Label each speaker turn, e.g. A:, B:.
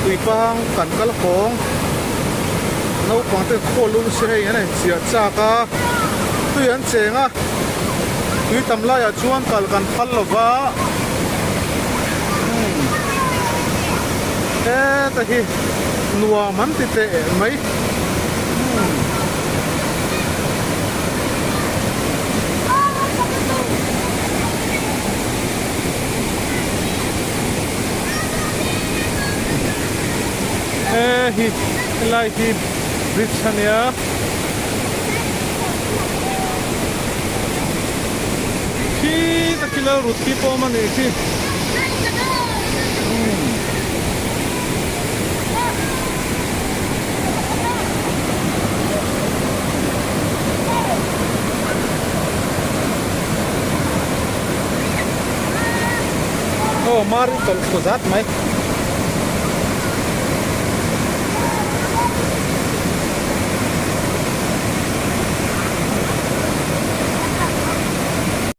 A: Tuipang kan kal kawng naupang te khaw lum si hei an inchiah chak a tui an cheng a tui tam laiah chuan kal kan phal lo va heta hi nuam an ti teh mai. He hi helai hi bridge a nia khi tak hi lal rut khi pawh a awm a nih khi Aw mari tawlh thlu zat mai.